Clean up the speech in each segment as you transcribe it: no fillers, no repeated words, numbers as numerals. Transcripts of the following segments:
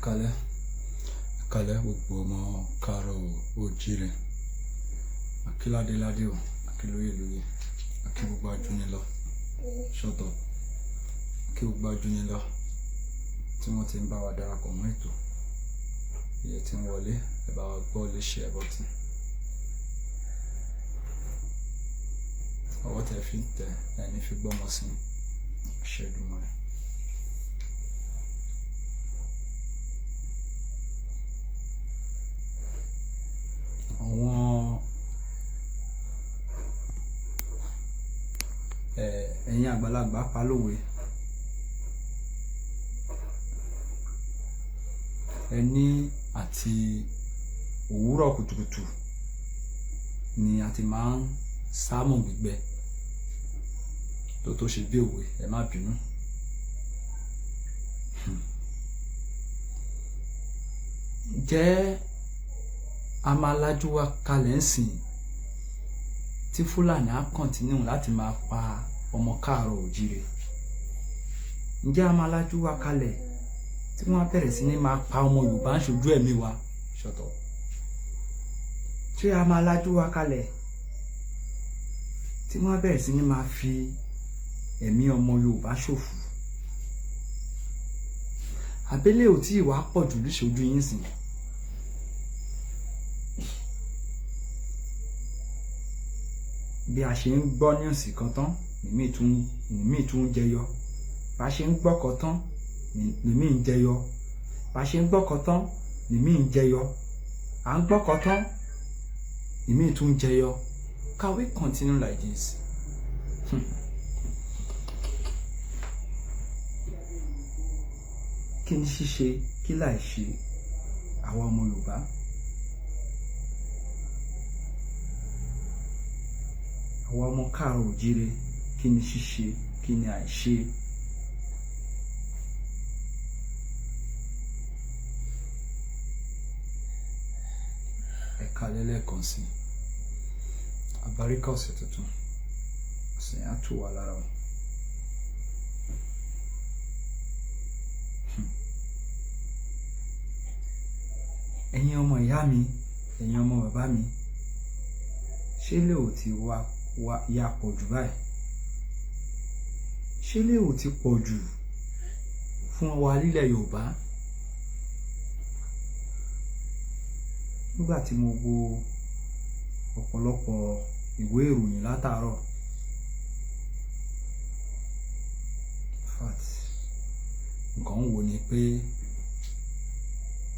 Ẹ káalẹ́ gbogbo ọmọ káàárọ̀ oòjíire. A kí ládé ládé o, a kí lóyè lóyè, a kí gbogbo ajúnilọ. Shut up. A kí gbogbo ajúnilọ tí wọ́n ti ń bá wa darapọ̀ mọ́ ètò. Iye tí ń wọlé, ẹ bá wa gbọ́ lè share button. Ọwọ́ tẹ fi ń tẹ ẹni fi gbọ́mọ sí ṣe Èdùmàrè. Àwọn ẹ̀yin àgbàlagbà pa lówe. Ẹni àti òwúrọ̀ kùtùkùtù ni a ti máa ń sámù gbígbẹ tó ṣe bí òwe, ẹ má bínú. Jẹ́ a máa lajú wa kalẹ̀ ń sìn tí Fúlàní á continue láti máa pa ọmọ káàárọ̀ òjíire? Ǹjẹ́ a máa lajú wa kalẹ̀ tí wọ́n á bẹ̀rẹ̀ sí ní máa pa ọmọ Yorùbá ń ṣojú ẹ̀mí wa? Shut up. Ṣé a máa lajú wa kalẹ̀ tí wọ́n á bẹ̀rẹ̀ sí ní máa fi ẹ̀mí ọmọ Yorùbá ṣòfò? Àbẹ́lẹ̀ ò tí ì wá pọ̀ jù níṣojú yín sìn. Bí a ṣe ń gbọ́ news kan tán, nìmí tún ń jẹyọ. Bá a ṣe ń gbọ́ kan tán, nìmí ń jẹyọ. Bá a ṣe ń gbọ́ kan tán, nìmí ń jẹyọ. À ń gbọ́ kan tán, nìmí tún ń jẹyọ. Can we continue like this? Kí ni ṣíṣe, kí láì ṣe àwa ọmọ Yorùbá? Àwa ọmọ káàárọ̀ òjíire, kí ni ṣíṣe, kí ni àìṣe? Ẹ káalẹ́ lẹ́ẹ̀kan sí. Àbáríkà ọ̀sẹ̀ tuntun. Ọ̀sẹ̀ yẹn á tù wá lára o. Ẹ̀yin ọmọ ìyá mi, ẹ̀yin ọmọ bàbá mi, ṣé lè ò ti wá wá ya pọ̀ jù báyìí? Ṣé lè ò ti pọ̀ jù fún wa nílẹ̀ Yorùbá? Nígbà tí mo wo ọ̀pọ̀lọpọ̀ ìwé ìròyìn látàárọ̀, in fact, nǹkan ń wo ni pé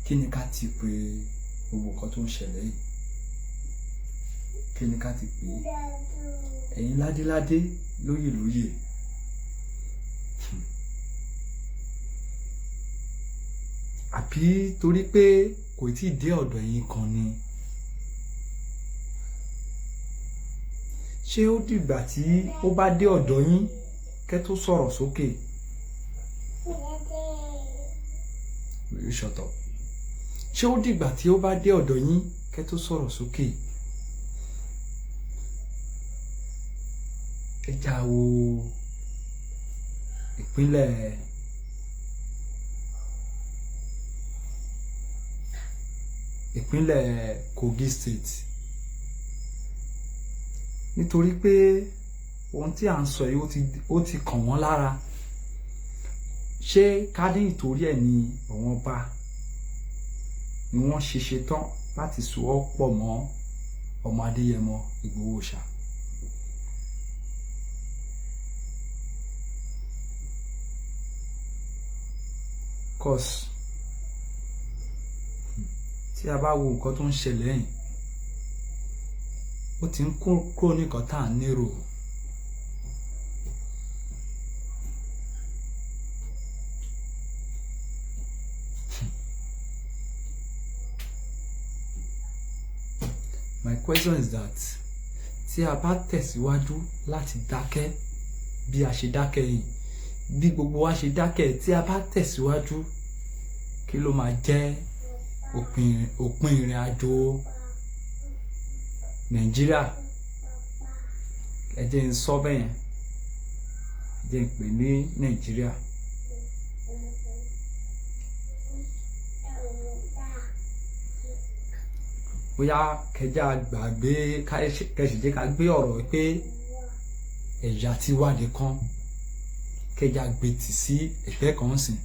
kí ni ká ti pè gbogbo nǹkan tó ń ṣẹlẹ̀ yìí? Kí ni ká ti pè é? Ẹ̀yin ládéládé, lóyè lóyè. Àbí torí pé kò tí ì dé ọ̀dọ̀ ẹ̀yin kan ni? Ṣé ó dìgbà tí ó bá dé ọ̀dọ̀ yín kẹ́ tó sọ̀rọ̀ sókè? Will you shut up? Ṣé ó dìgbà tí ó bá dé ọ̀dọ̀ yín kẹ́ tó sọ̀rọ̀ sókè? Ẹ já wo ìpínlẹ̀ Kogi State, nítorí pé ohun tí à ń sọ yìí, ó ti kàn wọ́n lára. Ṣé ká ní ìtorí ẹ̀ ni àwọn ọba ni wọ́n ṣe ṣetán láti so ọ́ pọ̀ mọ́ ọmọ Adéyẹmọ Ìgbòho Òòṣà? Cause tí a bá wo nǹkan tó ń ṣẹlẹ̀ yìí, ó ti ń kúrò ní nǹkan tá à ń nérò. My question is that tí a bá tẹ̀síwájú láti dákẹ́ bí a ṣe dákẹ́ yìí, bí gbogbo wa ṣe dákẹ́, tí a bá tẹ̀síwájú, kí ló máa jẹ́ òpin ìrìn àjò Nàìjíríà? Ẹ jẹ́ n sọ bẹ́ẹ̀ yẹn, ẹ jẹ́ n pè ní Nàìjíríà. Bóyá kẹjá gbàgbé, kẹsì jẹ́ ká gbé ọ̀rọ̀ pé ẹ̀yà ti wà nìkan, kẹjá gbé tì sí ẹ̀gbẹ́ kan sìn.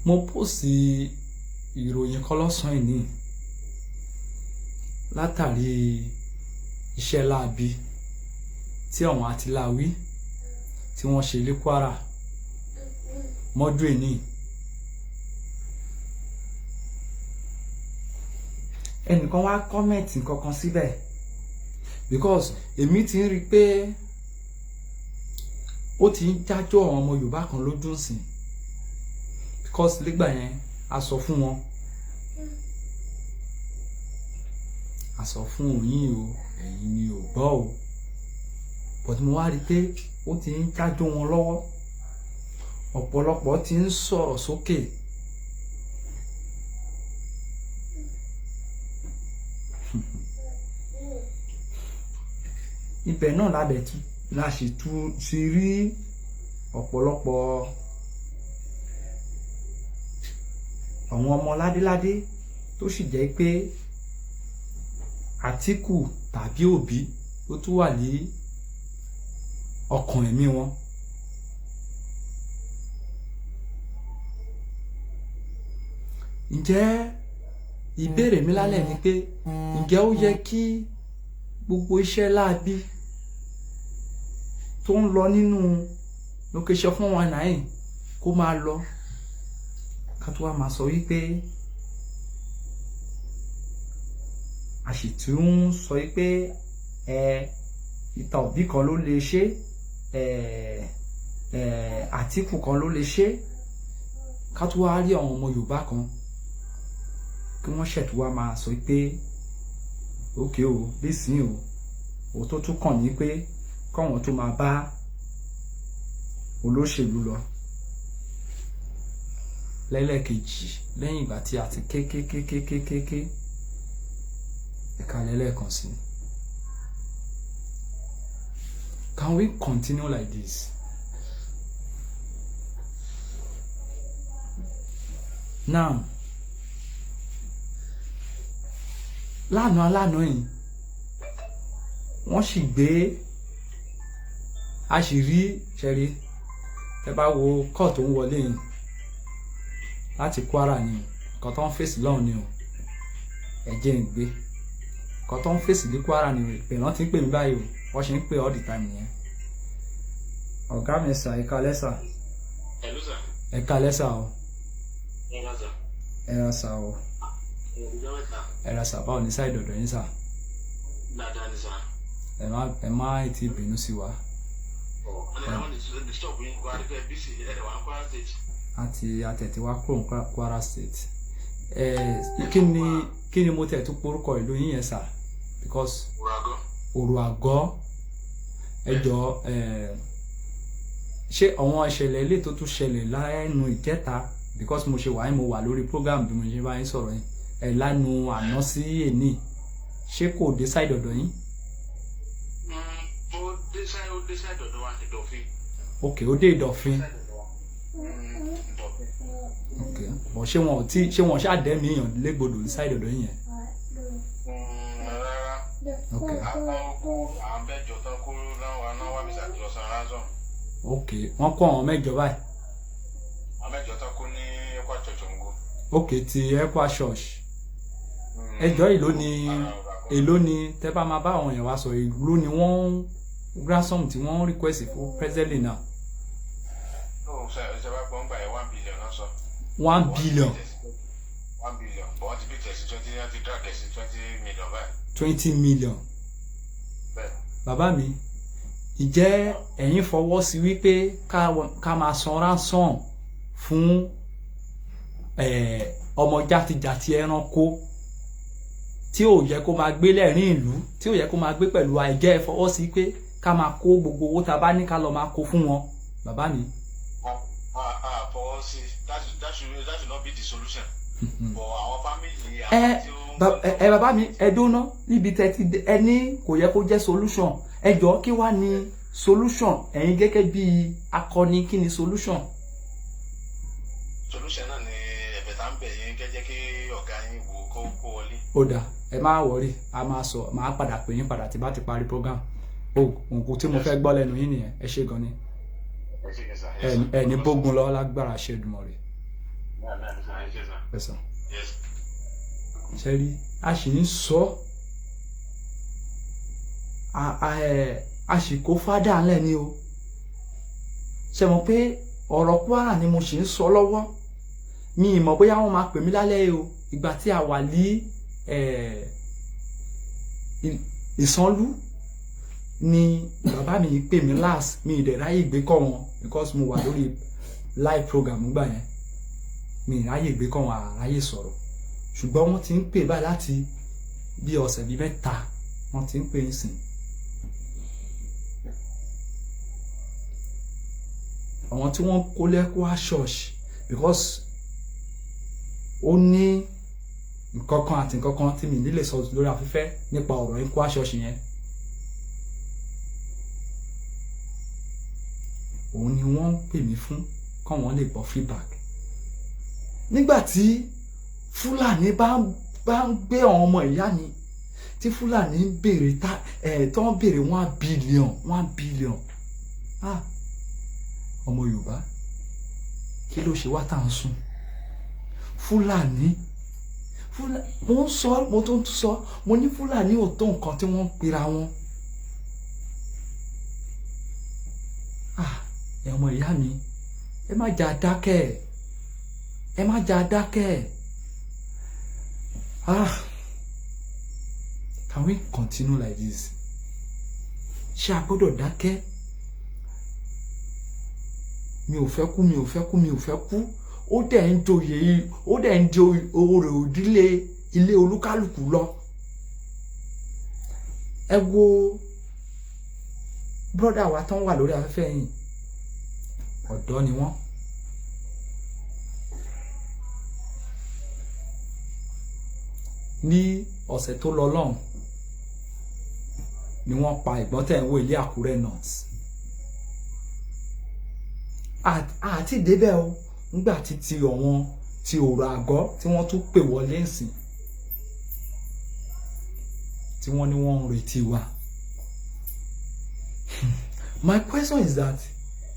Mo pòsì ìròyìn kan lọ́sàn-án ìní látàrí iṣẹ́ láabi tí àwọn àtìláwí tí wọ́n ṣe ní Kwara mọ́jú ìní. Ẹnìkan wá kọ́mẹ̀ntì kankan síbẹ̀ because èmi ti ń rí i pé ó ti ń jájọ́ àwọn ọmọ Yorùbá kan lójú nsìn, because nígbà yẹn a sọ fún wọn, a sọ fún òyìn o, ẹ̀yin ni ò gbọ́ o, but mo wá rí i pé ó ti ń jájọ́ wọn lọ́wọ́, ọ̀pọ̀lọpọ̀ ti ń sọ̀rọ̀ sókè. Ibẹ̀ náà la dẹ̀ la sì ti rí ọ̀pọ̀lọpọ̀ àwọn ọmọ ládéládé tó sì jẹ́ pé Àtíkù tàbí Òbí ó tún wà ní ọkàn ẹ̀mí wọn. Ǹjẹ́ ìbéèrè mi lálẹ́ ni pé ǹjẹ́ ó yẹ kí gbogbo iṣẹ́ láabi tó ń lọ nínú location 419 kó máa lọ, ká tó wá máa sọ wípé a sì tún ń sọ wípé ìta Òbí kan ló lè ṣe, Àtíkù kan ló lè ṣe, ká tó wá rí àwọn ọmọ Yorùbá kan kí wọ́n ṣètò wá máa sọ pé ókè o, nísìnyí o, òun tó tún kàn ní pé kọ́wọn tó máa bá olóṣèlú lọ. Lẹ́lẹ́kejì, lẹ́yìn ìgbà tí a ti ké ké ké ké ké ké ké ẹ̀ka lẹ́lẹ́kan sí. Can we continue like this? Now, lánàá yìí wọ́n sì gbé, a sì rí ṣẹ́rí, tẹ́ bá wo kọ́ọ̀ tó ń wọlé yìí láti Kwara ni o, nǹkan tó ń fèsì lọ́hùn ni o, ẹ̀jẹ̀ ń gbé nǹkan tó ń fèsì ní Kwara ni o, ìpè náà ti ń pè mí báyìí o, wọ́n ṣe ń pè all the time nìyẹn. Ọ̀gá mi sà, ẹ̀ka lẹ́sà. Ẹ̀ka lẹ́sà o. Ẹ̀ra sà o. Ẹ̀ra sà, báwo ni sáì dọ̀dọ̀ yín sà? Dáadáa ni sà. Ẹ má ti bínú sí wa. Àti àtẹ̀tí wa kúrò ní Kwara State. Kí ni mo tẹ̀ tún porúkọ ìlú yín yẹn sà? Because Òrùàgọ́. Ẹ jọ, ṣé àwọn ìṣẹ̀lẹ̀ ilé tó tún ṣẹlẹ̀ lẹ́nu ìjẹta, because mo ṣe wà mo wà lórí program bí mo ṣe bá yín sọ̀rọ̀ yín ẹ̀ lánàá àná sí èní, ṣé kò dé sáìdì ọ̀dọ̀ yín? Ó dé sáìdì ọ̀dọ̀ wa, Ìdọ̀fin. Ok, ó dé Ìdọ̀fin. Ok, bọ̀ ṣé wọn ò tí, ṣé wọn ṣáà dẹ́mi èèyàn légbodò ní sáìdì ọ̀dọ̀ yín yẹn? Rárá. Ok. Àwọn kó àwọn mẹ́jọ tán kó láwọn náà wá bísà lọ san ransom. Ok, wọ́n kó àwọn mẹ́jọ báyìí. Àwọn mẹ́jọ tán kó ní ECWA Church Òǹgó. Ok, ti ECWA Church. Ẹjọ́ èló ni tẹ́ bá máa bá àwọn èèyàn wa sọ, èló ni wọ́n ransom tí wọ́n request fún presently now? No, ṣe bá gbọ́n gbà yẹn, 1 billion náà sọ. 1 billion. 1 billion, but wọ́n ti bí tẹ̀sí 20, wọ́n ti drag tẹ̀sí 20 million báyìí. 20 million. Bẹ́ẹ̀. Bàbá mi, ǹjẹ́ ẹ̀yin fọwọ́ sí wípé ká máa san ransom fún ọmọ játijàti ẹranko tí ò yẹ kó máa gbé lẹ́rìn ìlú, tí ò yẹ kó máa gbé pẹ̀lú àìjẹ́ fọwọ́ sí pé ká máa kó gbogbo owó tá a bá ní ká lọ máa kó fún wọn, bàbá mi? Fọwọ́ sí, that should not be the solution. But àwọn family ẹ bàbá mi, ẹ dóná níbi tẹ́ ti ẹ ní kò yẹ kó jẹ́ solution. Ẹ jọ̀ọ́, kí wá ní solution ẹ̀yin gẹ́gẹ́ bí akọni, kí ni solution? Solution náà ni ẹ̀bẹ̀ tá ń bẹ̀ yín kẹ́ jẹ́ kí ọ̀gá yín wò ó kó wọlé. Ó dáa, ẹ má worry, a máa sọ, máa padà pè yín padà tí bá ti parí program. O nǹkan tí mo fẹ́ gbọ́ lẹ́nu yín nìyẹn. Ẹ ṣé gan ni. Ẹ ṣé kí sà. Ẹ ní bógun lọ lágbára ṣe Èdùmàrè. Ẹ ṣé sà. Ẹ sàn. Yes. Ṣe rí, a sì ń sọ, a sì kó fádà ńlẹ̀ ni o. Ṣe mọ̀ pé ọ̀rọ̀ Kwara ni mo sì ń sọ lọ́wọ́. Mi ì mọ̀ bóyá wọ́n máa pè mí lálẹ́ o. Ìgbà tí a wà ní Ìsanlú ni bàbá mi pè mí last. Mi ì dẹ̀ ráyè gbé kọ́ wọn because mo wà lórí live program nígbà yẹn. Mi ì ráyè gbé kọ́ wọn, àráyè sọ̀rọ̀, ṣùgbọ́n wọ́n ti ń pè báyìí láti bí ọ̀sẹ̀ bíi 3, wọ́n ti ń pè ń sìn. Àwọn tí wọ́n kó lẹ́kọ́ church, because ó ní nǹkan kan àti nǹkan kan tí mi nílè sọ lórí afẹ́fẹ́ nípa ọ̀rọ̀ yín kó ṣọ́ọ̀ṣì yẹn, òun ni wọ́n ń pè mí fún kọ́ wọ́n lè gbọ́ feedback. Nígbà tí Fúlàní bá ń gbé àwọn ọmọ ìyá mi, tí Fúlàní ń béèrè ta ẹ̀ tó ń béèrè 1 billion, 1 billion, ah, ọmọ Yorùbá, kí ló ṣe wá tá à ń sùn? Fúlàní, mo ń sọ, mo tún sọ, mo ní Fúlàní ò tó nǹkan tí wọ́n ń pera wọn. Ah, ẹ ọmọ ìyá mi, ẹ má jà dákẹ́, ẹ má jà dákẹ́. Ah, can we continue like this? Ṣé a gbọ́dọ̀ dákẹ́? Mi ò fẹ́ kú, mi ò fẹ́ kú, mi ò fẹ́ kú. Ó dẹ̀ ń joyè, ó dẹ̀ ń di orò ìdílé ilé olúkálùkù lọ. Ẹ wo brother wa tán wà lórí afẹ́fẹ́ yìí, ọ̀dọ́ ni wọ́n. Ní ọ̀sẹ̀ tó lọ lọ́hùn ni wọ́n pa ìgbọ́n tẹ̀ ń wo ilé Àkúrẹ́ North. Àti débẹ̀ o, nígbà tí ti ọ̀wọ́n ti òrò àgọ́ tí wọ́n tún pè wọlé ǹsìn, tí wọ́n ní wọ́n ń retí wa. My question is that,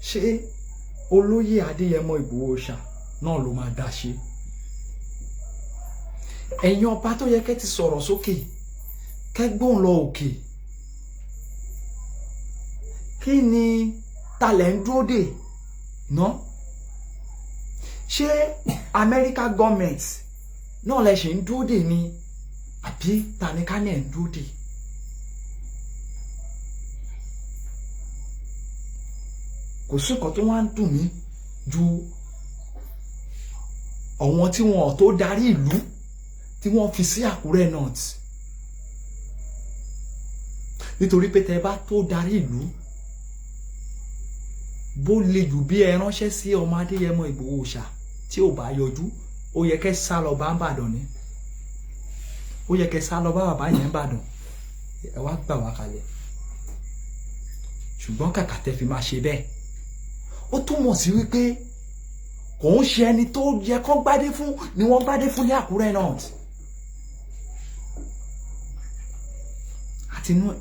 ṣé olóyè Adéyẹmọ Ìgbòho ṣá náà ló máa dá ṣe? Ẹ̀yin ọba tó yẹ kẹ́ ti sọ̀rọ̀ sókè, kẹ́ gbóhùn lọ òkè, kí ni talẹ̀ ń dúró dè ná? Ṣé America government náà lẹ ṣe ń dúró dè ni, àbí tanikánẹ̀ ń dúró dè? Kò sí nǹkan tó wá ń dùn mí ju àwọn tí wọn ò tó darí ìlú tí wọ́n fi sí Àkúrẹ́ North, nítorí pé tẹ́ bá tó darí ìlú, bó le jù bí ẹ ránṣẹ́ sí ọmọ Adéyẹmọ Ìgbòho ṣá, tí ò bá yọjú, ó yẹ kẹ́ sá lọ bá ń bàdàn ni, ó yẹ kẹ́ sá lọ bá bàbá yẹn ń bàdàn, ẹ wá gbà wá kalẹ̀. Ṣùgbọ́n kàkà tẹ́ fi máa ṣe bẹ́ẹ̀, ó túmọ̀ sí wípé kò ń ṣe ẹni tó yẹ kó gbádé fún ni wọ́n gbádé fún ní Àkúrẹ́ North.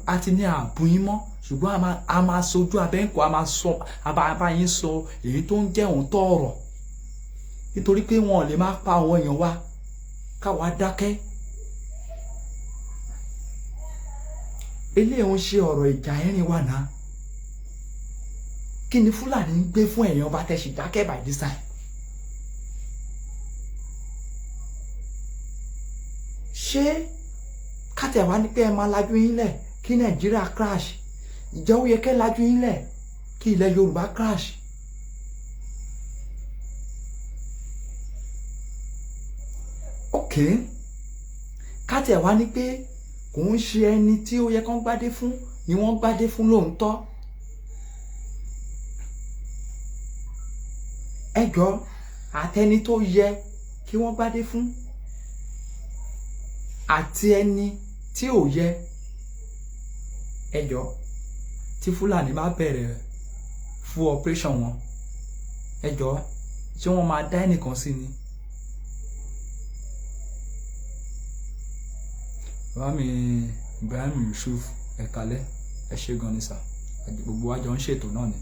Àti ní ààbò yín mọ́, ṣùgbọ́n a máa sojú abẹ́ǹkọ́, a máa sọ abá yín sọ èyí tó ń jẹ́ òótọ́ ọ̀rọ̀, nítorí pé wọn ò lè máa pa àwọn èèyàn wa káwa dákẹ́. Eléyìí ń ṣe ọ̀rọ̀ ìjà ẹ̀rìn wà náà. Kí ni Fúlàní ń gbé fún ẹ̀yàn ọba tẹ̀sí dákẹ́ by this time? Ṣé kátẹ̀ wá ní pé ẹ máa lajú yín lẹ̀ kí Nàìjíríà crash? Ìjẹ́ ó yẹ kẹ́ lajú yín lẹ̀ kí ilẹ̀ Yorùbá crash? Ok, kátẹ̀ wá ní pé kò ń ṣe ẹni tí ó yẹ kán gbádé fún ni wọ́n gbádé fún lóòótọ́. Ẹ jọ, àtẹni tó yẹ kí wọ́n gbádé fún àti ẹni tí ò yẹ, ẹ jọ, tí Fúlàní bá bẹ̀rẹ̀ fún operation wọn, ẹ jọ, ṣé wọ́n máa dá ẹnìkan sí ni? Bàbá mi Ibrahim Yusuf, ẹ kalẹ́, ẹ ṣé gan ni sà. Gbogbo wa jọ ń ṣètò náà ni.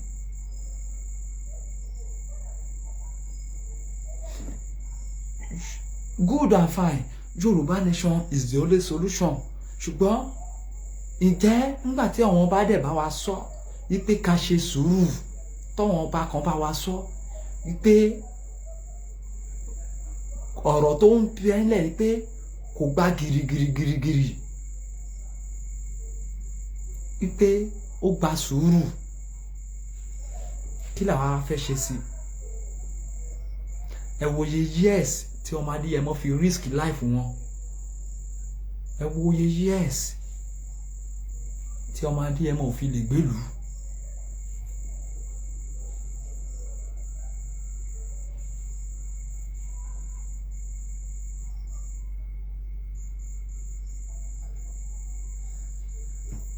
Good and fine, Yorùbá nation is the only solution. Ṣùgbọ́n ǹjẹ́ nígbà tí àwọn ọba dẹ̀ bá wa sọ wípé ká ṣe sùúrù, tọ́wọ́n ọba kan bá wa sọ wípé ọ̀rọ̀ tó ń bẹ́lẹ̀ pé kò gba girigirigirigiri, wípé ó gba sùúrù, kí làwa fẹ́ ṣe sí? Ẹ wòye years tí ọmọ Adéyẹmọ fi risk life wọn. Ẹ wòye years tí ọmọ Adéyẹmọ ò fi lè gbélùú.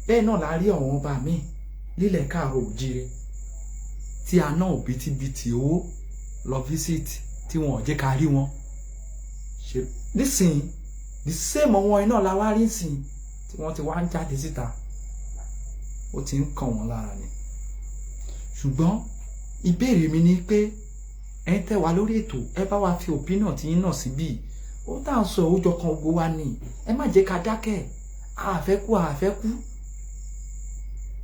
Bẹ́ẹ̀ náà la rí àwọn ọba míì nílẹ̀ káàárọ̀ òjíire tí a ná òbítíbitì owó lọ visit, tí wọn ò jẹ́ ká rí wọn ṣe. Nísìnyí, the same àwọn iná la wá rí sìn tí wọ́n ti wá ń jáde síta. Ó ti ń kàn wọ́n lára ni. Ṣùgbọ́n ìbéèrè mi ni pé, ẹ̀yin tẹ́ wà lórí ètò, ẹ bá wa fi opinion tí yín náà síbí. Ó tá à ń sọ òòjọ́ kan gbogbo wa ni. Ẹ má jẹ́ ká dákẹ́. Àfẹ́ kú, àfẹ́ kú.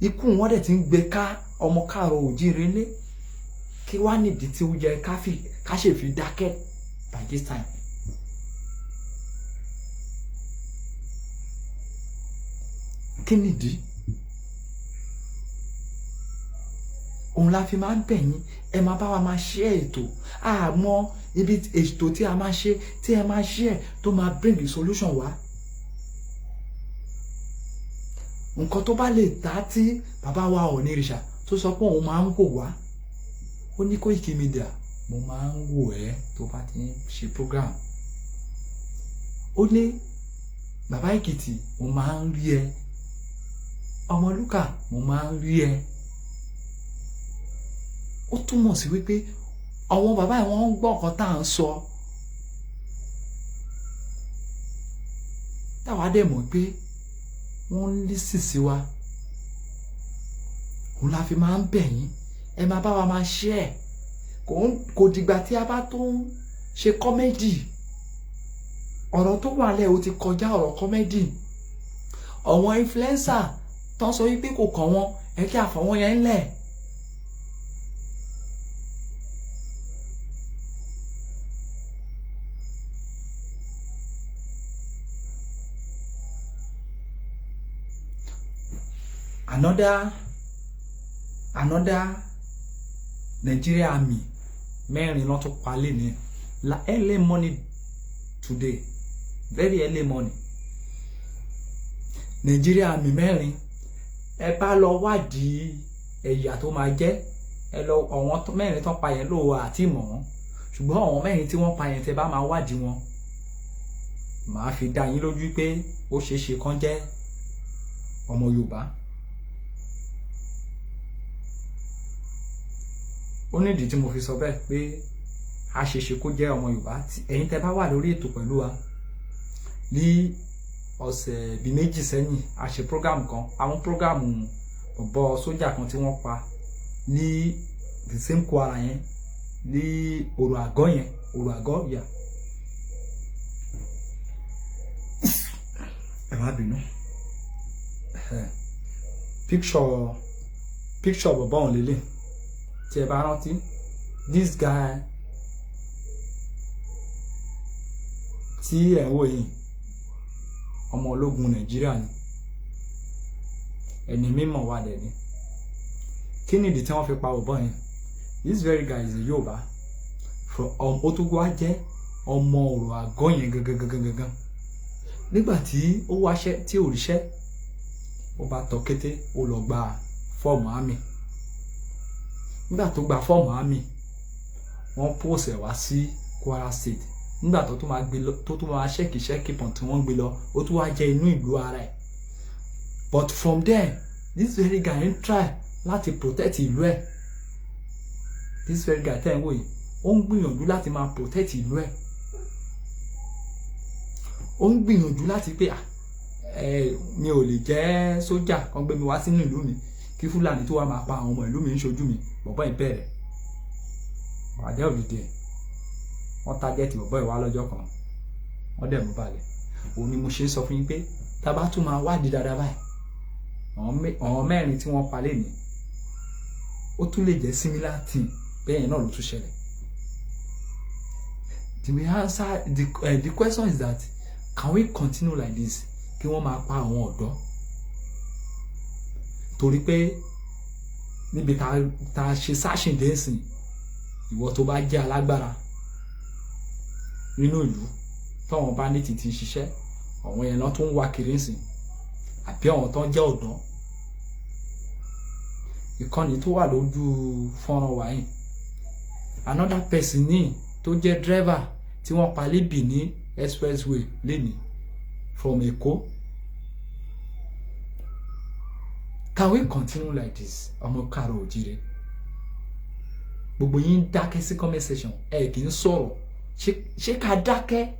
Ikú wọn dẹ̀ ti ń gbé ká ọmọ káàrọ̀ òjíire lé. Kí wá nídìí tí ó yẹ ká ṣe fi dákẹ́ by this time? Kí nìdí? Òun la fi máa ń bẹ̀ yín, ẹ máa bá wa máa share ètò. Àmọ́ ibi ètò tí a máa ṣe, tí ẹ máa share, tó máa bring the solution wá. Nǹkan tó bá lè dá tí bàbá wa Ọ̀nìrìṣà tó sọ pé òun máa ń wò wá, ó ní, "Koiki Media, mo máa ń wò ẹ́ tó bá ti ń ṣe program." Ó ní, "Bàbá Èkìtì, mo máa ń rí ẹ. Ọmọlúkà, mo máa ń rí ẹ." Ó túmọ̀ sí wípé àwọn bàbá yẹn, wọ́n ń gbọ́ nǹkan tá à ń sọ, táwa dẹ̀ mọ̀ pé wọ́n ń lísì sí wa. Òun la fi máa ń bẹ̀ yín, ẹ máa bá wa máa share. Kò dìgbà tí a bá tó ń ṣe comedy. Ọ̀rọ̀ tó wà lẹ̀, ó ti kọjá ọ̀rọ̀ comedy. Àwọn influencer tó ń sọ wípé kò kàn wọ́n, ẹ kí àfọwọ́n yẹn lẹ̀. Another Nigeria Army mẹ́rin ló tún pa lé la early morning today, very early morning. Nigeria Army mẹ́rin. Ẹ bá lọ wádìí ẹ̀yà tó máa jẹ́. Ẹ lọ, àwọn mẹ́rin tó pa yẹn ló àti mọ̀ wọ́n, ṣùgbọ́n àwọn mẹ́rin tí wọ́n pa yẹn, tẹ́ bá máa wádìí wọn, màá fi dá yín lójú pé ó ṣeé ṣe kán jẹ́ ọmọ Yorùbá. Ó nídìí tí mo fi sọ bẹ́ẹ̀ pé a ṣeé ṣe kó jẹ́ ọmọ Yorùbá. Ẹ̀yin tẹ́ bá wà lórí ètò pẹ̀lú wa ní ọ̀sẹ̀ bíi 2 sẹ́yìn, a ṣe program kan, àwọn program bọ̀bọ̀ sójà kan tí wọ́n pa ní the same Kwara yẹn, ní òrò àgọ́ yẹn, òrò àgọ́ yà. Ẹ má bínú. Picture bọ̀bọ̀ òun lélẹ̀ tí ẹ bá rántí. This guy tí ẹ̀ ń wò yìí, ọmọ ológun Nàìjíríà ni, ẹni mímọ̀ wà dẹ̀ ni. Kí nìdí tí wọ́n fi pa bọ̀bọ̀ yẹn? This very guy is a Yorùbá from ó tún wá jẹ́ ọmọ ọ̀rọ̀ àgọ́ yẹn gangan gangan gangan. Nígbà tí ó wáṣẹ́ tí ò ríṣẹ́, ó bá tọ kété, ó lọ gba fọ́ọ̀mù army. Nígbà tó gba fọ́ọ̀mù army, wọ́n post ẹ̀ wá sí Kwara State. Nígbà tó tún máa gbé lọ, tó tún máa check checkpoint tí wọ́n gbé lọ, ó tún wá jẹ́ inú ìlú ara ẹ̀. But from there, this very guy ń try láti protect ìlú ẹ̀. This very guy tẹ́ ẹ̀ ń wò yìí, ó ń gbìyànjú láti máa protect ìlú ẹ̀. Ó ń gbìyànjú láti pé Ẹ mi ò lè jẹ́ sójà kan gbé mi wá sínú ìlú mi kí Fúlàní tó wá máa pa àwọn ọmọ ìlú mi ń ṣojú mi. Bọ̀bọ́ yìí bẹ̀rẹ̀ àdé òdìdí ẹ̀, wọ́n target bọ̀bọ́ yìí wá lọ́jọ́ kan, wọ́n dẹ̀ mú balẹ̀. Òun ni mo ṣe ń sọ fún yín pé tá a bá tún máa wádìí dáadáa báyìí, àwọn mẹ́rin tí wọ́n pa lénìí, ó tún lè jẹ́ similar thing bẹ́ẹ̀ náà ló tún ṣẹlẹ̀. The answer the, the question is that, can we continue like this, kí wọ́n máa pa àwọn ọ̀dọ́ torí pé níbi tá a ṣe sáṣìndé sìn, ìwọ tó bá jẹ́ alágbára nínú ìlú táwọn bá ní títí ṣiṣẹ́, àwọn yẹn lọ tó ń wá kiri ń sìn, àbí àwọn tó ń jẹ́ ọ̀dọ́? Ìkànnì tó wà lójú fọ́nrán wa yìí, another person ní tó jẹ́ driver tí wọ́n pa ní Benin Expressway lẹ́nìí from Èkó. Can we continue like this? Ọmọ káàrọ̀ òjìrè, gbogbo yín dákẹ́ sí comment section, ẹ kì í sọ̀rọ̀. Ṣé ká dákẹ́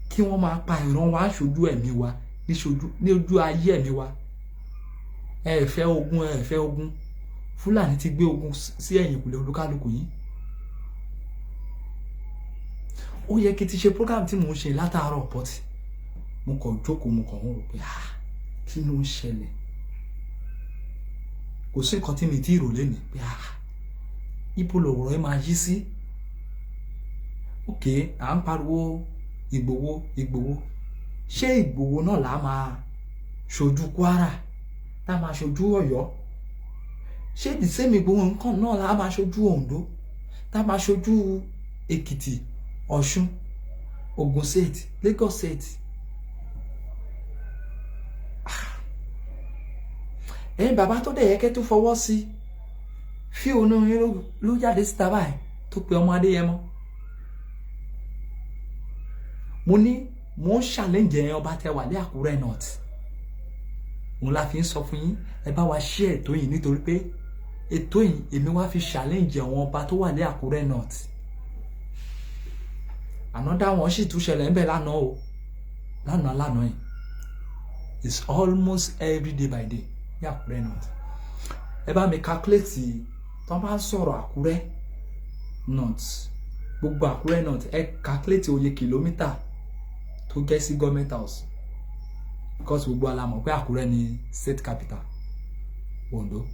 kí wọ́n máa pa ìran wa ṣojú ẹ̀mí wa, níṣojú ní ojú ayé ẹ̀mí wa? Ẹ fẹ́ ogun, ẹ fẹ́ ogun. Fúlàní ti gbé ogun sí ẹ̀yìn ìkùlé olúkálùkù yín. Ó yẹ kí n ti ṣe program tí mò ń ṣe látàárọ̀, but mo kàn jókòó, mo kàn ń rò pé, ah, kí ló ń ṣẹlẹ̀? Kò sí nǹkan tí mi ti rò lénìí pé, ah, ibo lọ̀rọ̀ ẹ máa yí sí? Ok, à ń pariwo Ìgbòho, Ìgbòho. Ṣé Ìgbòho náà là á máa ṣojú Kwara, tá a máa ṣojú Ọ̀yọ́? Ṣé the same Ìgbòho nǹkan náà là á máa ṣojú Oǹdó, tá a máa ṣojú Èkìtì, Ọ̀ṣun, Ògùn State, Lagos State? Ẹ̀yin bàbá tó dẹ̀ yẹ kẹ́ tó fọwọ́ sí fí òun yín ló jáde síta báyìí tó pe ọmọ Adéyẹmọ. Mo ní mo ń challenge ẹ̀yin ọba tẹ wà ní Àkúrẹ́ North. Òun la fi ń sọ fún yín, ẹ bá wa ṣe ètò yìí, nítorí pé ètò yìí, èmi wá fi challenge àwọn ọba tó wà ní Àkúrẹ́ North. Ànádá wọn sì tún ṣẹlẹ̀ ńbẹ̀ lánàá o, lánàá lánàá yìí. It's almost every day by day ní Àkúrẹ́ North. Ẹ bá mi calculate, tó bá ń sọ̀rọ̀ Àkúrẹ́ North, gbogbo Àkúrẹ́ North, ẹ calculate oye kìlómítà tó jẹ́ sí government house, because gbogbo wa la mọ̀ pé Àkúrẹ́ ni state capital Ondo.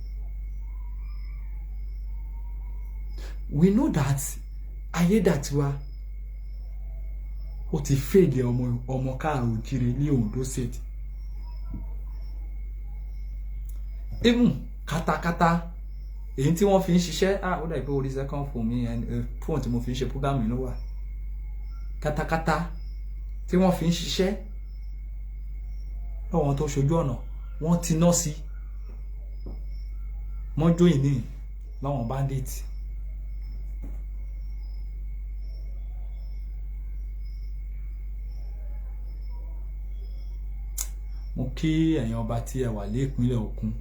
We know that Ayédàtiwa ó ti fèdè ọmọ káàrọ̀ òjìrè ní Ondo State. Even katakata èyí tí wọ́n fi ń ṣiṣẹ́, ah, ó dàbí pé orí second phone mi, phone tí mo fi ń ṣe program yìí ló wà. Katakata tí wọ́n fi ń ṣiṣẹ́ lọ́wọ́n tó ṣojú ọ̀nà, wọ́n ti ná sí mọ́jọ́ ìní láwọn bandit. Mo kí ẹ̀yin ọba tí ẹ wà ní ìpínlẹ̀ Ògùn,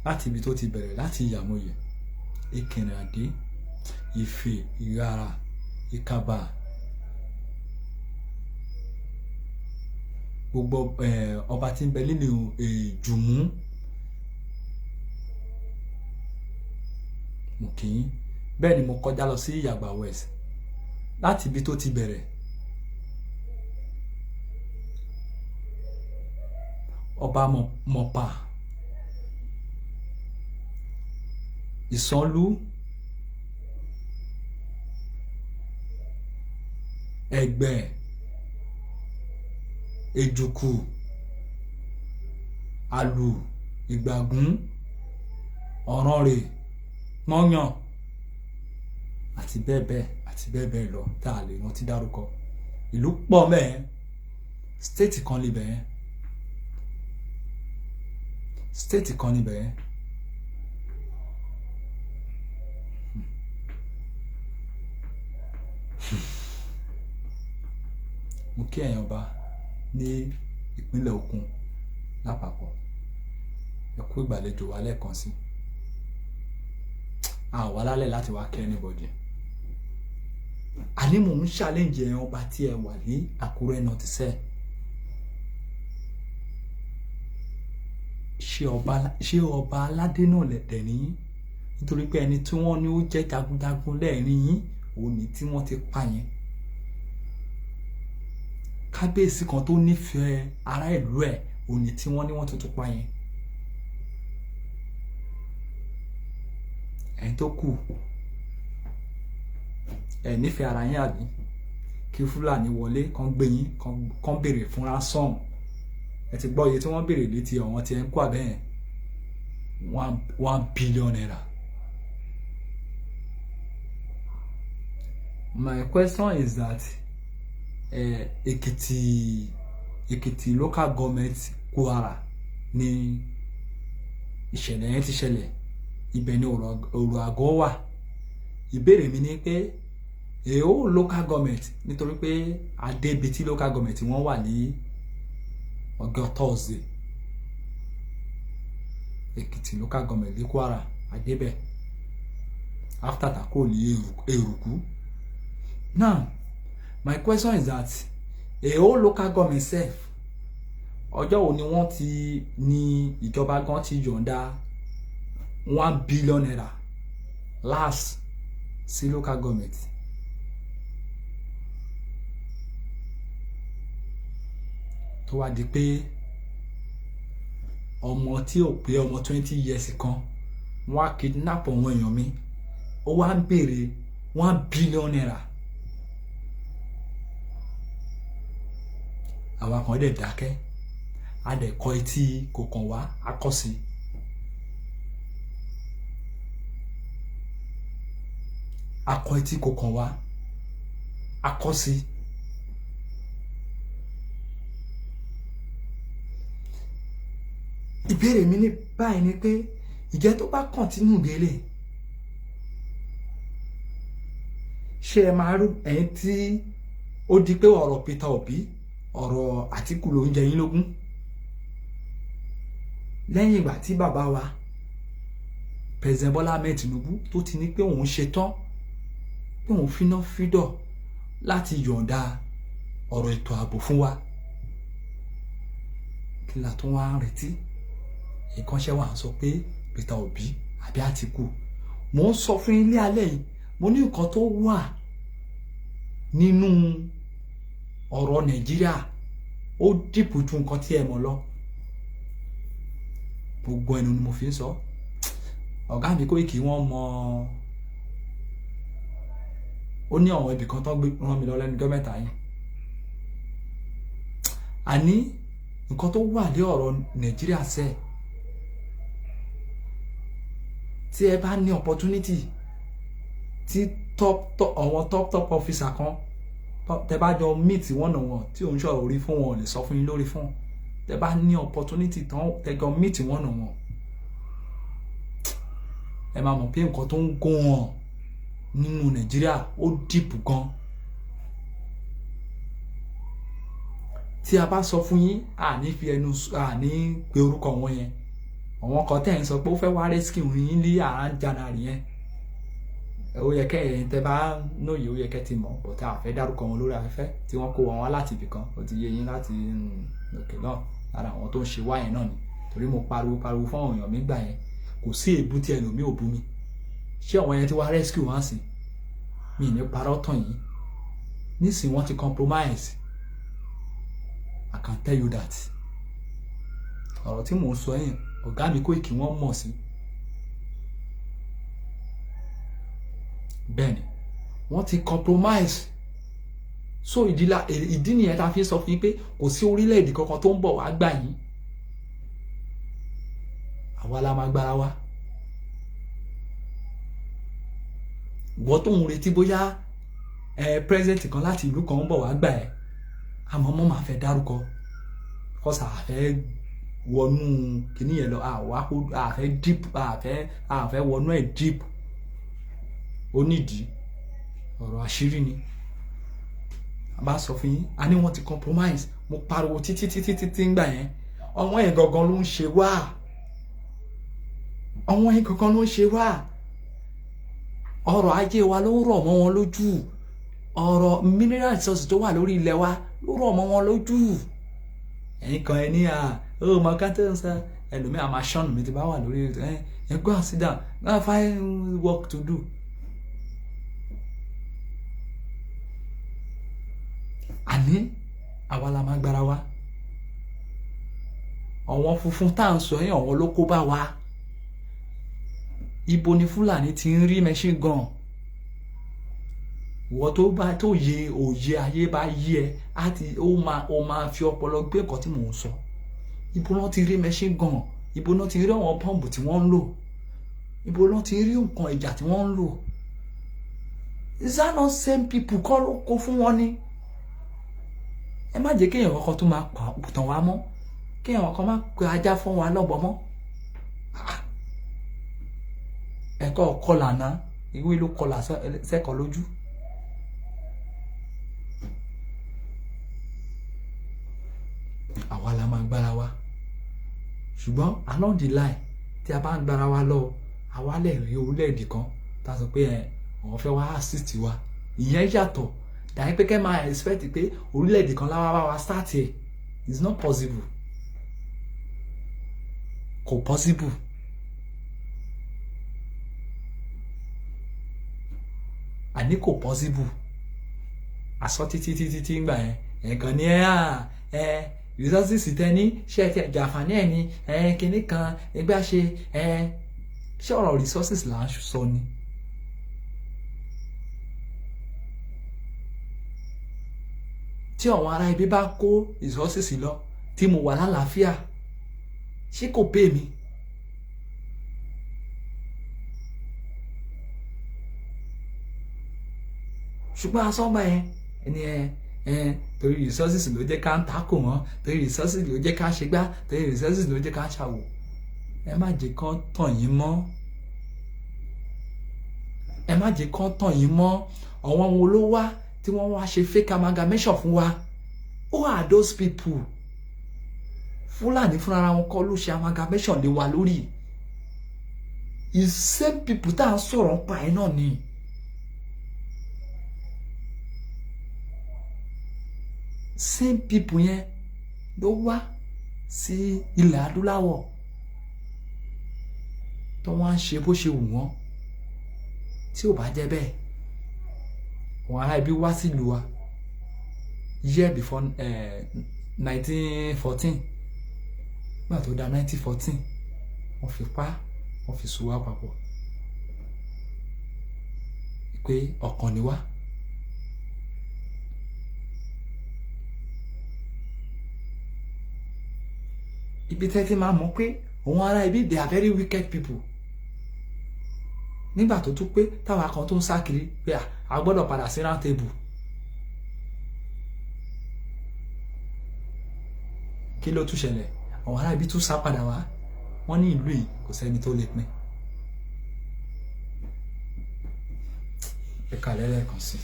láti ibi tó ti bẹ̀rẹ̀ láti Ìyàmóye, Ìkìrìn Àdé, Ìfè, Ìrara, Ìkàbà, gbogbo ọba tí ń bẹ nínú Jùmú, mo kì í. Bẹ́ẹ̀ ni mo kọjá lọ sí Ìyàgbà West, láti ibi tó ti bẹ̀rẹ̀, ọba Mọ̀pà, Ìsànlú, Ẹ̀gbẹ́, Èjùkù, Àlù, Ìgbàgún, Ọ̀rànrè, Mọ́yàn, àti bẹ́ẹ̀ bẹ́ẹ̀ àti bẹ́ẹ̀ bẹ́ẹ̀ lọ tá a lè rántí dárúkọ. Ìlú pọ̀ mẹ́ẹ̀, state kan níbẹ̀ yẹn, state kan níbẹ̀ yẹn. Mo kí ẹ̀yin ọba ní ìpínlẹ̀ Ògùn lápapọ̀, ẹ kú ìgbàlejò wa lẹ́ẹ̀kan sí. A wà lálẹ́ láti wá kí anybody. Àní mò ń challenge ẹ̀yin ọba tí ẹ wà ní Àkúrẹ́ North sẹ́. Ṣé ọba aládé náà lẹ̀dẹ̀ ní? Nítorí pé ẹni tí wọ́n ní ó jẹ́ jagunjagun lẹ́ẹ̀rin yín, òun ní tí wọ́n ti pa yẹn. Kábíyèsí kan tó nífẹ̀ẹ́ ará ìlú ẹ̀, òun ní tí wọ́n ní wọ́n tuntun pa yẹn. Ẹ̀yin tó kù, ẹ̀ nífẹ̀ẹ́ ara yín, àbí kí Fúlàní wọlé, kán gbé yín, kán béèrè fún ransom? Ẹ ti gbọ́ iye tí wọ́n béèrè létí ọ̀wọ́n tí ẹ ń kó àbẹ́ yẹn, ₦1 billion. My question is that Èkìtì Local Government, Kwara ní ìṣẹ̀lẹ̀ yẹn ti ṣẹlẹ̀. Ibẹ̀ ni ọ̀rọ̀ àgọ́ wà. Ìbéèrè mi ni pé èó local government, nítorí pé adébítí local government wọ́n wà ní ọjọ́ Thursday, Èkìtì Local Government ní Kwara, adébẹ̀ after tako ní Èrùkú. Now, my question is that èó local government sef, ọjọ́ wo ni wọ́n ti ní ìjọba gan ti yọ̀ǹda ₦1 billion last sí local government? Tó wá di pé ọmọ tí ò pé ọmọ 20 years kan, wọ́n á kidnap àwọn èèyàn mi, ó wá ń béèrè ₦1 billion. Àwa kan dẹ̀ dákẹ́, a dẹ̀ kọ etí kò kàn wá, a kọ́ sí. A kọ etí kò kàn wá, a kọ́ sí. Ìbéèrè mi ní báyìí ni pé, ìjẹ́ tó bá continue gbélé, ṣé ẹ máa rú ẹ̀yin tí ó di pé ọ̀rọ̀ Peter Obi, ọ̀rọ̀ Àtíkù ló ń jẹ yín lógún, lẹ́yìn ìgbà tí bàbá wa President Bọ́lá Ahmed Tinubu tó ti ní pé òun ṣetán, pé òun finá fídọ̀ láti yọ̀ǹda ọ̀rọ̀ ètò ààbò fún wa, kí la tún wá ń retí? Ìkànṣẹ́ wa ń sọ pé Peter Obi àbí Àtíkù. Mò ń sọ fún ilé alẹ́ yìí, mo ní nǹkan tó wà nínú ọ̀rọ̀ Nàìjíríà, ó deep ju nǹkan tí ẹ mọ̀ lọ. Gbogbo ẹnu ni mo fi ń sọ. Ọ̀gá mi Kóìkì, wọ́n mọ ó ní àwọn ibì kan tó gbé rán mi lọ lẹ́nu ọjọ́ mẹ́ta yìí. Àní nǹkan tó wà lé ọ̀rọ̀ Nàìjíríà sẹ́ẹ̀, tí ẹ bá ní opportunity tí top top, àwọn top top officer kan, tẹ bá jọ meet one on one, tí òun sọ̀rọ̀ orí fún wọn, ò lè sọ fún yín lórí fún, tẹ bá ní opportunity tán, tẹ jọ meet one on one, ẹ máa mọ̀ pé nǹkan tó ń gún wọn nínú Nàìjíríà, ó deep gan. Tí a bá sọ fún yín, àní fi ẹnu, àní pe orúkọ wọn yẹn. Àwọn kan tẹ̀ ń sọ pé ó fẹ́ wá rescue yín ní àrán January yẹn, ó yẹ kẹ́ ẹ̀yin tẹ́ bá nóye, ó yẹ kẹ́ ti mọ̀, but a fẹ́ dárúkọ wọn lórí afẹ́fẹ́, tí wọ́n kó wọn wá láti ibì kan. Ó ti yé yín, láti òkè náà, lára àwọn tó ń ṣe wá yẹn náà ni. Torí mo pariwo pariwo fún àwọn èèyàn mi gbà yẹn, kò sí èébú tí ẹlòmíì ò bú mi. Ṣé àwọn yẹn ti wá rescue wá sí mi ní parọ́ tàn yín nísìnyí? Wọ́n ti compromise, I can tell you that. Ọ̀rọ̀ tí mò ń sọ yẹn, ọ̀gá mi Kóìkì, wọ́n mọ̀ sí. Bẹ́ẹ̀ ni, wọ́n ti compromise. So ìdí nìyẹn tá a fi sọ fún yín pé kò sí orílẹ̀-èdè kankan tó ń bọ̀ wá gbà yín. Àwa la máa gbára wa. Ìwọ tó ń retí bóyá ẹ president kan láti ìlú kan ń bọ̀ wá gbà ẹ́, àmọ́ mọ́ máa fẹ́ dárúkọ kọ́sà, àfẹ́ wọnú kìíní yẹn lọ, àwa àfẹ́ deep, àfẹ́ wọnú ẹ̀ deep. Ó nídìí, ọ̀rọ̀ àṣírí ni a bá sọ fún yín. A ní wọ́n ti compromise. Mo pariwo títí títí títí ń gbà yẹn. Ọwọ́n yẹn gangan ló ń ṣe wá, ọwọ́n yẹn gangan ló ń ṣe wá. Ọrọ̀ ajé wa ló rọ̀ mọ́ wọn lójú, ọrọ̀ mineral resources tó wà lórí ilẹ̀ wa ló rọ̀ mọ́ wọn lójú. Ẹ̀yin kan ẹ ní à ó mọ ká tó ń sọ. Ẹlòmíà máa ṣọ́nù mi ti bá wà lórí ẹ, "Go and sit down, go and find work to do." Àní àwa la máa gbára wa. Àwọn funfun tá à ń sọ yẹn, àwọn ló kó bá wa. Ibo ni Fúlàní ti ń rí machine gun? Ìwọ tó bá tó yẹ, òye ayé bá yí ẹ, á ti ó máa fi ọpọlọ gbé nǹkan tí mò ń sọ. Ibo náà ti rí machine gun? Ibo náà ti rí àwọn pọ́ǹpù tí wọ́n ń lò? Ibo náà ti rí nǹkan ìjà tí wọ́n ń lò? Is that not same people kọ́ ló kó fún wọn ni? Ẹ má jẹ́ kéèyàn kankan tó máa tàn wá mọ́, kéèyàn kankan má pe ajá fún wa lọ́bọ̀ mọ́. Ẹ̀kọ́ kọlà náà, ìwé ló kọlà sẹ́kọ̀ọ́ lójú. Àwa la máa gbára wa, ṣùgbọ́n along the line tí a bá ń gbára wa lọ, àwa lè rí orílẹ̀-èdè kan tá a sọ pé ẹ àwọn fẹ́ wá assist wa. Ìyẹn yàtọ̀ dàbí pé kẹ́ máa expect pé orílẹ̀-èdè kan láwa bá wa start ẹ̀. It's not possible, kò possible. Àní kò possible. Àsọ títí títí tí ń gbà yẹn, ẹ̀ẹ̀kan ní ẹ ẹ resources tẹ ní ṣe ẹ jàǹfààní ẹ ní ẹ kinní kan ẹgbẹ́ ṣe ẹ ṣé ọ̀rọ̀ resources là ń sọ ni. Tí àwọn ará ibi bá kó resources lọ, tí mo wà lálàáfíà, ṣé kò pè mí? Ṣùgbọ́n asọ́nba yẹn ẹni ẹ ẹ torí resources ló jẹ́ ká ń takò wọ́n, torí resources ló jẹ́ ká ṣe gbá, torí resources ló jẹ́ ká ṣàwò. Ẹ má jẹ́ kán tàn yín mọ́, ẹ má jẹ́ kán tàn yín mọ́. Àwọn wo ló wá tí wọ́n wá ṣe fake amalgamation fún wa? Who are those people? Fúlàní fúnra wọn kọ́ ló ṣe amalgamation lé wa lórí? The same people tá à ń sọ̀rọ̀ ń pa ẹ̀ náà ni. Same people yẹn ló wá sí ilẹ̀ adúláwọ̀ tó wọ́n á ṣe bó ṣe wù wọ́n. Tí ò bá jẹ́ bẹ́ẹ̀, àwọn ará ibi wá sílùú wa year before 1914. Nígbà tó dá 1914, wọ́n fi pa, wọ́n fi so wá papọ̀ pé ọ̀kan ni wá. Ibi tẹ́ ti máa mọ̀ pé òun ará ibi, they are very wicked people. Nígbà tó tún pé táwa kan tó ń sá kiri pé a gbọ́dọ̀ padà sí round table, kí ló tún ṣẹlẹ̀? Àwọn ará ibi tún sá padà wá. Wọ́n ní ìlú yìí, kò sẹ́ni tó lè pín. Ẹ kàlẹ́ lẹ́ẹ̀kan sí.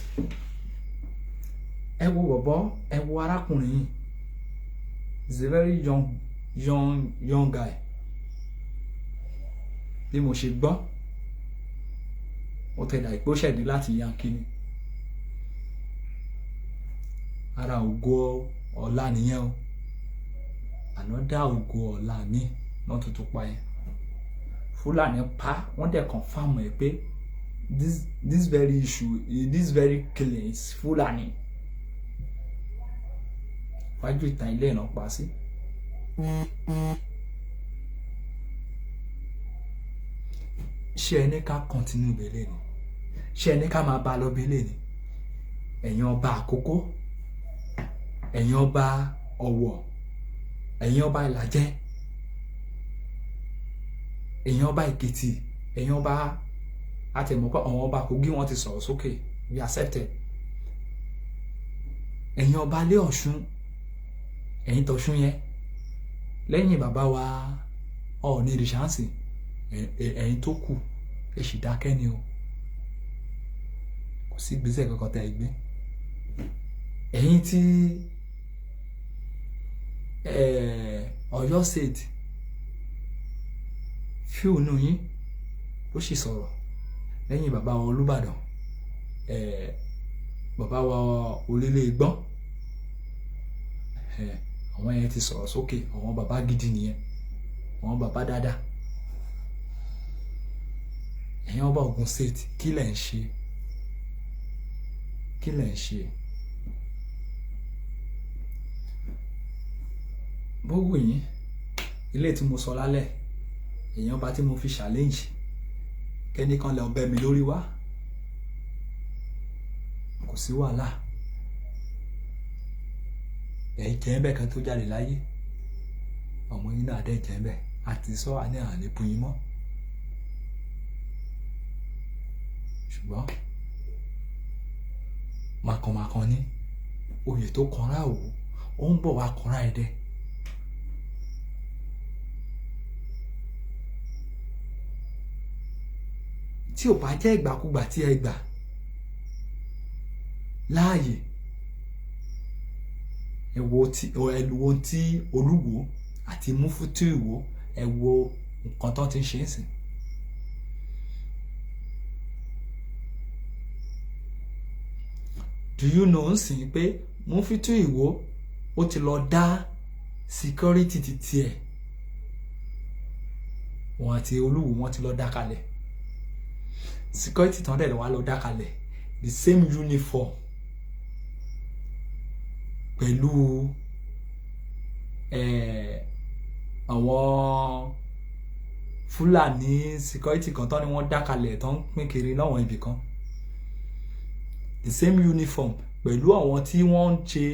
Ẹ wo bọ̀bọ́, ẹ wo arákùnrin yìí. He's a very young, young, young guy. Bí mo ṣe gbọ́, ó tẹ̀dá ìpé ó ṣẹ̀dí láti Yankee ni. Ara ògo ọ̀la nìyẹn o. Àná dá ògo ọ̀la mi náà tuntun pa yẹn. Fúlàní pa wọ́n, dẹ̀ confirm ẹ̀ pé this very issue, this very killing is Fúlàní. Wájú ìta ilé ìràn pa sí. Ṣé ẹ ní ká continue bẹ́lẹ̀ ni? Ṣé ẹ ní ká máa bá a lọ bẹ́lẹ̀ ni? Ẹ̀yin ọba Àkókó, ẹ̀yin ọba Ọ̀wọ̀, ẹ̀yin ọba Ìlàjẹ, ẹ̀yin ọba Èkìtì, ẹ̀yin ọba àtẹ̀mọ́pọ̀, àwọn ọba Kogi, wọ́n ti sọ̀rọ̀ sókè, we accepted. Ẹ̀yin ọba ilé Ọ̀ṣun, ẹ̀yin tọ̀ṣun yẹn, lẹ́yìn bàbá wa Ọọ̀ni Ìrìṣàǹsì, ẹ̀yin tó kù, ẹ sì dákẹ́ ni o. Kò sí ìgbésẹ̀ kankan tẹ́ ẹ gbé. Ẹ̀yin tí Ọ̀yọ́ State, fíò nù yín ó sì sọ̀rọ̀ lẹ́yìn bàbá wa Olúbàdàn, bàbá wa Orílẹ̀ Ìgbọ́n. Àwọn yẹn ti sọ̀rọ̀ sókè. Àwọn bàbá gidi nìyẹn. Àwọn bàbá dáadáa, ẹ̀yin ọba Ògùn State, kí lẹ̀ ń ṣe? Kí lẹ̀ ń ṣe? Bó wù yín, ilé tí mo sọ lálẹ́, èèyàn ọba tí mo fi challenge kẹ́nìkan lè ọbẹ̀ mi lórí wá, kò sí wàhálà. Ẹ̀ jẹ́ ń bẹ̀ kan tó jáde láyé, ọmọ yín náà dẹ̀ jẹ́ ń bẹ̀ àti sọ àní àlè bu yín mọ́. Ṣùgbọ́n màkànmákàn ní oyè tó kanra òwò, ó ń bọ̀ wá kanra ẹ̀dẹ. Tí ò bá jẹ́ ìgbàkúgbà tí ẹ gbà láàyè, ẹ wo tí ẹ wo tí Olúwo àti Mufti Ìwó, ẹ wo nǹkan tó ti ń ṣe é sìn. Do you know ń sìn pé Mufti Ìwó ó ti lọ dá security ti tiẹ̀, wọn àti Olúwo wọn ti lọ dá kalẹ̀ security tán, dẹ̀ wá lọ dá kalẹ̀ the same uniform pẹ̀lú àwọn Fúlàní security kan tán ni wọ́n dá kalẹ̀ tán ń pín kiri láwọn ibì kan, the same uniform pẹ̀lú àwọn tí wọ́n ń ṣe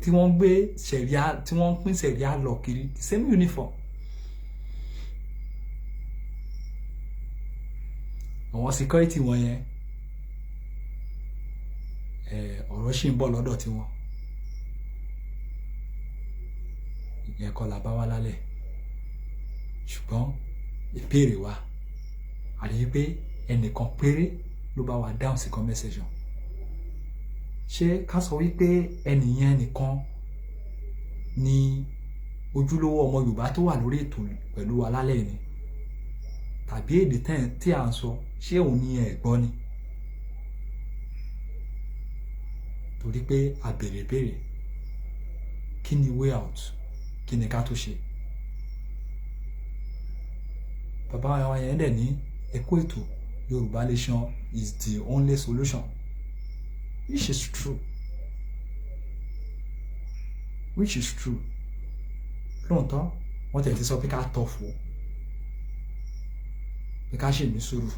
tí wọ́n ń gbé sẹ̀ríà, tí wọ́n ń pín sẹ̀ríà lọ kiri, the same uniform. Àwọn security wọn yẹn, ọ̀rọ̀ ṣì ń bọ̀ lọ́dọ̀ tiwọn. Ìyẹn kọ́ la bá wá lálẹ́, ṣùgbọ́n ìbéèrè wa àti pé ẹnìkan péré ló bá wa dáhùn sí comment section. Ṣé ká sọ wípé ẹnìyẹn nìkan ni ojúlówó ọmọ Yorùbá tó wà lórí ètò pẹ̀lú wa lálẹ́ ni, tàbí èdè tí à ń sọ, ṣé òun ni ẹ̀ gbọ́ ni? Torí pé a béèrè béèrè, kí ni way out? Kí ni ká tó ṣe? Bàbá wa yẹn dẹ̀ ní ẹ̀kọ́ ètò Yorùbá Nation is the only solution, which is true, which is true. Lóòótọ́, wọ́n tẹ̀ ti sọ pé ká tọ̀ fún, pé ká ṣe ní sùúrù,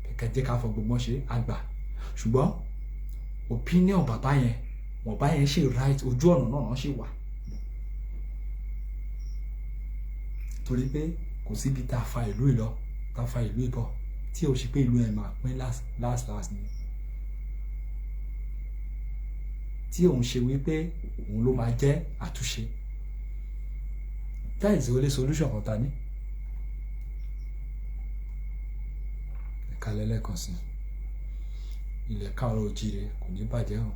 pé ká jẹ́ ká fọ gbogbo ṣe àgbà, ṣùgbọ́n opinion bàbá yẹn, bàbá yẹn ṣe right, ojú ọ̀nà náà náà ṣì wà, torí pé kò síbi tá a fa ìlú ìlọ, tá a fa ìlú ìbọ̀, tí ò ṣe pé ìlú ẹ̀ máa pín last last last ni, tí òun ṣe wípé òun ló máa jẹ́ àtúnṣe. That is the only solution kan ta ní. Ẹ̀ka lẹ́lẹ́kan sí, ilẹ̀ káàárọ̀ oòjíire kò ní bàjẹ́ o.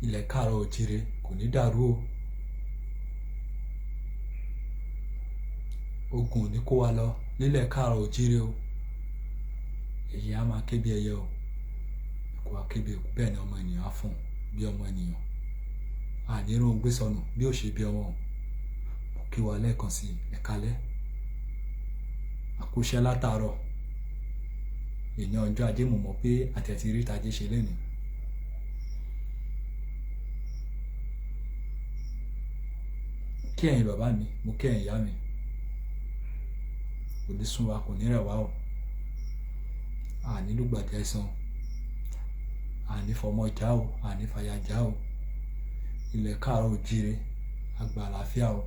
Ilẹ̀ káàárọ̀ oòjíire kò ní dàrú o. Ogun ò ní kó wa lọ nílẹ̀ káàárọ̀ oòjíire o. Èyí á máa ké bí ẹyẹ o, kó wa ké bí eku, bẹ́ẹ̀ ni ọmọ ènìyàn á fún bí ọmọ ènìyàn. Àní irun gbé sọnù bí ò ṣe bí ọmọ o. Mo kí wa lẹ́ẹ̀kan sí, ẹ̀kalẹ́, àkúṣẹ́ látàárọ̀. Èèyàn ọjọ́ ajé, mo mọ̀ pé àtẹ̀tí rí tajé ṣe lénìí. Kí ẹ̀yin bàbá mi, mo kí ẹ̀yin ìyá mi. Kò ní sún wa, kò ní rẹ̀ wá o. Àní lùgbàdì àìsàn, àní fọmọ já o, àní fàyà já o. Ilẹ̀ káàárọ̀ oòjíire àgbà àlàáfíà o.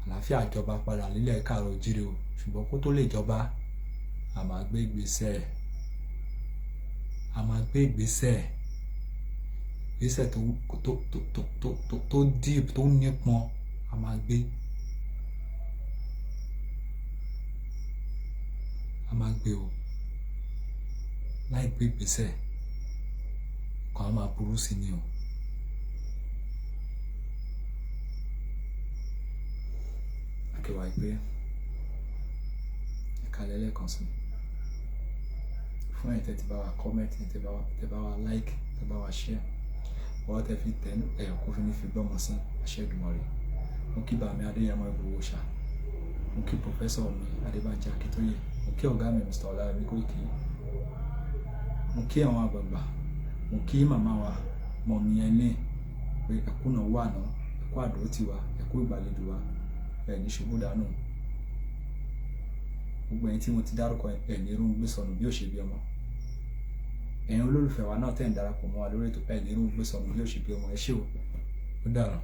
Àlàáfíà jọba padà nílẹ̀ káàárọ̀ oòjíire o. Ṣùgbọ́n kó tó lè jọba, a máa gbé ìgbésẹ̀, a máa gbé ìgbésẹ̀, ìgbésẹ̀ tó tó tó tó tó tó tó deep, tó nípọn, a máa gbé, a máa gbé o. Láì gbé ìgbésẹ̀ kan, á máa burú sí ni o. Akéwà pé ẹ̀ka lẹ́lẹ́kan sí fún ẹ̀yin tẹ́ ti bá wa comment, tẹ́ bá wa like, tẹ́ bá wa share. Ọwọ́ tẹ fi tẹ̀ ẹ̀ kó fi ní fi gbọ́mọ sí àṣẹ Èdùmàrè. Mo kí bàmí Adéyẹmọ Ìgbòho ṣá, mo kí professor mi Adébánjí Akíntóyè, mo kí ọ̀gá mi Mr. Ọláyẹmí Kóìkì, mo kí àwọn àgbààgbà, mo kí màmá wa mọ̀mí ẹni pé ẹkú náà wà náà, ẹkú àdó tiwa, ẹkú ìgbàlejò wa, ẹ̀ ní ṣubú dànù. Gbogbo ẹ̀yin tí mo ti dárúkọ, ẹ̀ ní irú gbé sọnù bí ó ṣe bí ọmọ. Ẹ̀yin olólùfẹ́ wa náà tẹ̀ ń darapọ̀ mọ́ wa lórí ètò, ẹ̀ ní irú gbé sọnù bí ó ṣe bí ọmọ. Ẹ ṣé o, ó dàrọ̀.